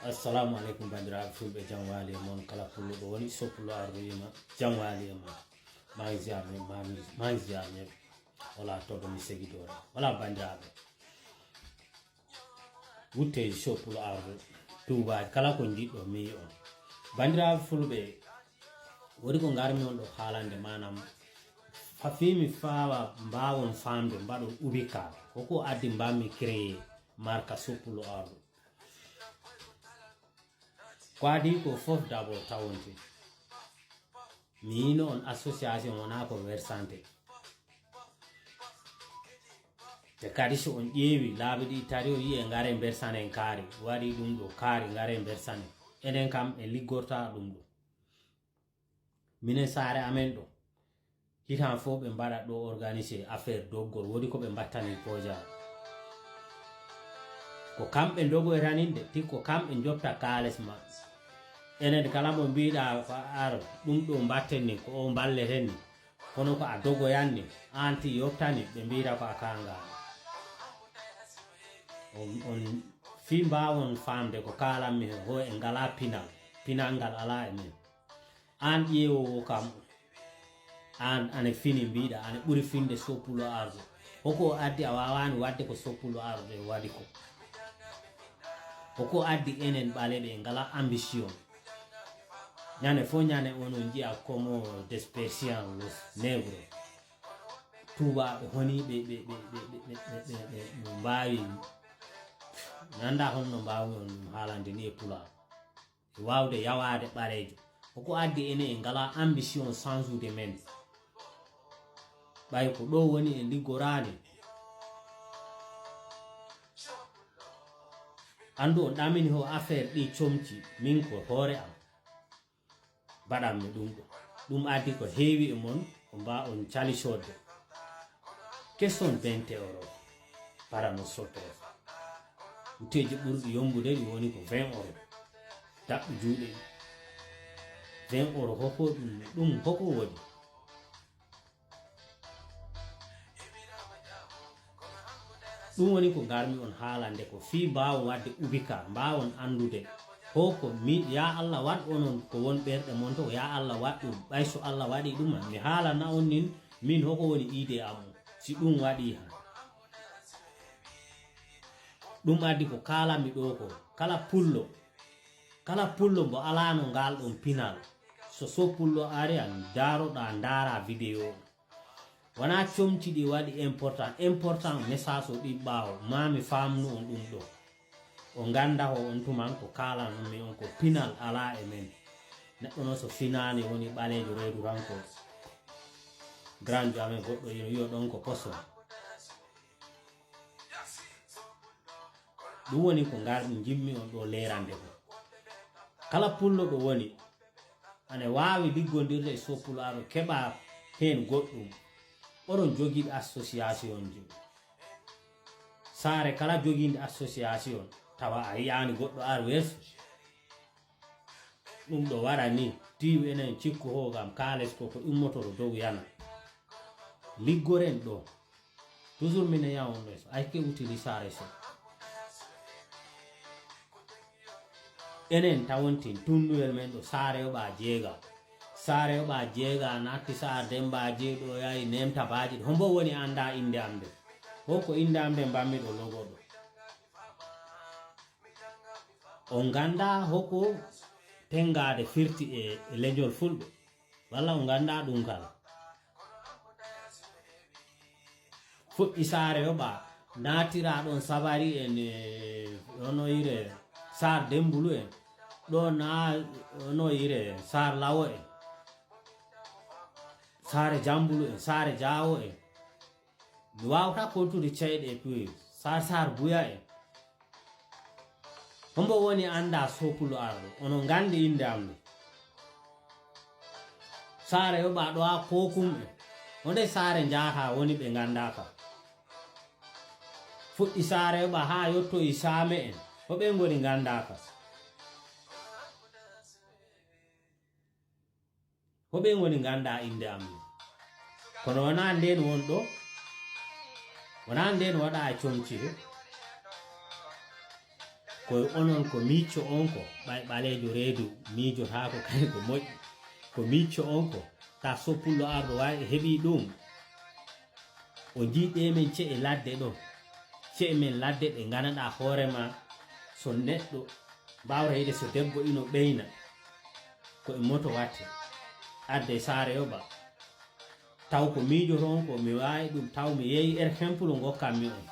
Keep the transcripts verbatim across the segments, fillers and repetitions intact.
Assalamu aleykum, banndiraaɓe fulɓe, jam waali e mon. Kala pullo ɗo woni, so pullo ardoyima, jam waali e mon. Maa ngi ziar men, maa ngi, maa ngi ziar men. Wala todo mi segi doora. Wala banndiraaɓe. Wutte so pullo ardo. Tuubaaji kala ko njiɗɗo mi yi on. Banndiraaɓe fulɓe, woni ko ngarmi on ɗo haalande, maanaam fa fii mi faawa mbaawon faamde mbaɗon ubika. Ko ko addi mbammi créé marka so pullo ardo. Ko adii ko fof d'abord tawonte. Mi yiino on association wonaa ko versante. Te kadi so on ƴeewi laabi ɗi tati o yiye ngare bersanen kaari, waɗi ɗum ɗo kaari ngare bersanen. Enen kam en liggorta ɗum ɗo. Minen saare amen ɗo. Hitan fof ɓe mbaɗa ɗo organisé affaire doggol, woodi ko ɓe mbattani pooja. Ko kamɓe ndogoytaninde, ti ko kamɓe njoɓta kaalis maɓɓe. Enen kala mo mbiɗa ko ar ɗum ɗo mbatten ni, ko o mballeten ni. Kono ko a dogoyanni, aan ti yoɓtani, ɓe mbiɗa ko a kaanga. On, on fii mbaawon faamde ko kaalanmi he, ho en ngala pinal. Pinal ngal alaa e men. Aan ƴeewowo kam, aan ane fini mbiɗa, ane ɓuri finde so pullo ardo. Hoko addi a waawani waɗde ko so pullo ardo e waɗi ko. Hoko addi enen ɓaleɓe ngala ambition. Ñande fof ñande on on njiya comme dispersion los negro. Tuubaaɓe honi ɓe, ɓe, ɓe, ɓe, ɓe, ɓe, ɓe, ɓe, ɓe mbaawi. Mi annda honno mbaawi on ɗum haalande ni e pulaar. E waawde yawaade ɓaleejo. Ko ko addi ene en ngala ambition sansude men. Ɓay ko ɗo woni en liggoraani. Anndu on ɗamini ho affaire ɗi comci, min ko hoore am. Mbaɗanmi ɗum ɗo. Ɗum addi ko heewi e mon, ko mba on cali sodde. Question vingt euros. Para no sotto. Uteeji ɓurɗi yombude ɗi woni ko vingt euros. Daɓɓi juuɗe ɗi. Vingt euros hoko ɗum, ɗum hoko woni. Ɗum woni ko ngarmi on haalande ko fii mbaawon waɗde ubika, mbaawon anndude. Ho ko mi, ya Allah waɗ onon ko won ɓerɗe mon to, ya Allah waɗ ɗum. Ɓay so Allah waɗi ɗum, mi haalana on nin, min hoko woni idée am on, si ɗum waɗi han. Ɗum addi ko kaalanmi ɗo ko, kala pullo, kala pullo mbo alaano ngal ɗon pinal, so so pullo ari a daaroɗa, ndaara vidéo. Wona comci ɗi waɗi important, important message o ɗi ɓaawo, ma mi faamnu on ɗum ɗo. O ngannda ho on tuman ko kaalan on mi on ko pinal alaa e men. Neɗɗo noon so finaani woni ɓaleejo reedu kanko. Grand jo amen goɗɗo ino wiyo ɗon ko poson. Ɗum woni ko ngar jimmi on ɗo leerande ko. Kala pullo ɗo woni, ane waawi liggondirde e so pulaaru keɓa heen goɗɗum. Oɗon jogiiɓe association ji. Saare kala jogiinde association, tawa a yiyaani goɗɗo ar weeso. Ɗum ɗo waɗa ni, tiiwi enen cikku ho ngam kaalis ko ko immotoro dow yana. Liggoren ɗo. Toujours minen yawon ɗo, so ayke utili saare so. Enen tawontin tunnuyel men ɗo saare yoɓa jeega. Saare yoɓa jeega, natti saare Demba Jeeɗo, yahi nemta baaji ɗo. Hombo woni annda innde am nde? Ho ko innde am nde mbammi ɗo logo ɗo. On ngannda hoko tenngaade firti e, e leñol fulɓe, walla on ngannda ɗum kala? Fuɗɗi saare yoɓa, naatira ɗon Sabari en, e, ono ire Saar Dembulu en, ɗo na, ono ire Saar Lawo en, Saare Jambulu en, Saare Jaawo en. Mi waawata kontude ceyɗe e puye, Saar Saar Buya en. Hombo woni annda sokulu arɗo, ono nganndi innde am nde. Saare yoɓa ɗo a kokum en. Honde saare njaata woni ɓe ngannda ka. Fuɗɗi saare yoɓa haa yottoyi saame en. Ko ɓe ngoni ngannda ka. Ko ɓen woni ngannda innde am ni. Kono wonaa ndeen won ɗo, wonaa ndeen waɗa e comci he. Ko onon ko miicco on ko ɓay ɓaleejo reedu miijotaako kay ko moƴƴi. Ko miicco on ko ta so pullo arɗo waawi e heɓii ɗum. O jii ɗee men ce'e ladde ɗo. Ce'e men ladde ɗe nganaɗaa hoore ma so neɗɗo mbaawta yiide so debbo ino ɓeyna ko e moto watte adde saare yoɓa. Taw ko miijoton ko mi waawi ɗum taw mi yeeyi er hempulu ngokkanmi on.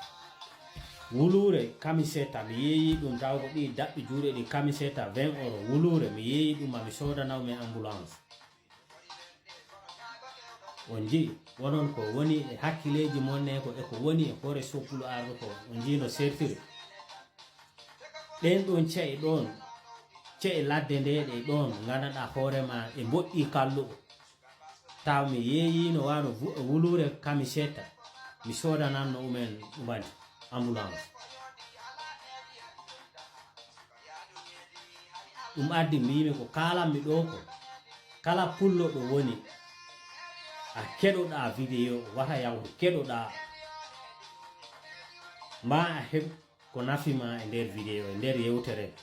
Wuluure kamiseta mi yeeyi ɗum taw ko ɗi daɓɓi juuɗe ɗi kamiseta vingt euro wuluure mi yeeyi ɗum ma mi soodanaw men ambulance. On nji wonon ko woni e hakkileeji mon ne ko e ko woni e hoore soppulu arɗo ko on nji no sertiri. Ɗen ɗon ce'e ɗon ce'e ladde nde ɗe ɗon nganaɗa hoore ma e mboɗɗi kalluɗo. Taw mi yeeyino wano wuluure kamiseta mi sodananno umen ɗumani ambulance. Ɗum addi mbimi ko kalanmi ɗo ko kala pullo ɗo woni a keɗoɗa vidéo wata yawtu keɗoɗa ma a heɓ ko nafi ma e nder vidéo e nder yewtere.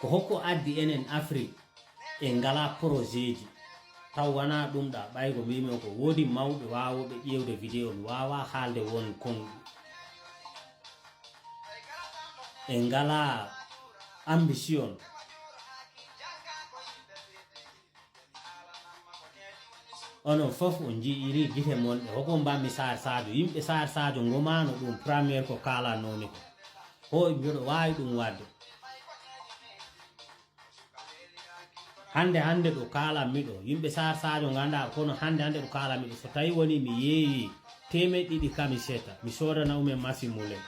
Ko hokko addi enen Afrik en ngala projetji taw wana ɗum ɗa ɓaygo mbimi ko wodi mawɓe wawoɓe ƴewde vidéo mi wawa haalde won konɗi en ngala ambition. Onon fof on njiiri gite mon ɗe hoko mbammi sar sadio yimɓe sar sadio ngomano ɗum premier ko kalannomi ko ho mbiɗo wawi ɗum wadde. Hande hande ɗo kalanmi ɗo yimɓe sar sadio ganda kono hande hande ɗo kalanmi ɗo so tawi woni mi yeeyi temeɗe ɗiɗi kamiseta mi sodana umen masi mulen.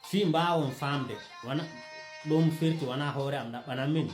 Fii mbaawon faamde wona ɗum firti wona hoore am ɗaɓɓanan min.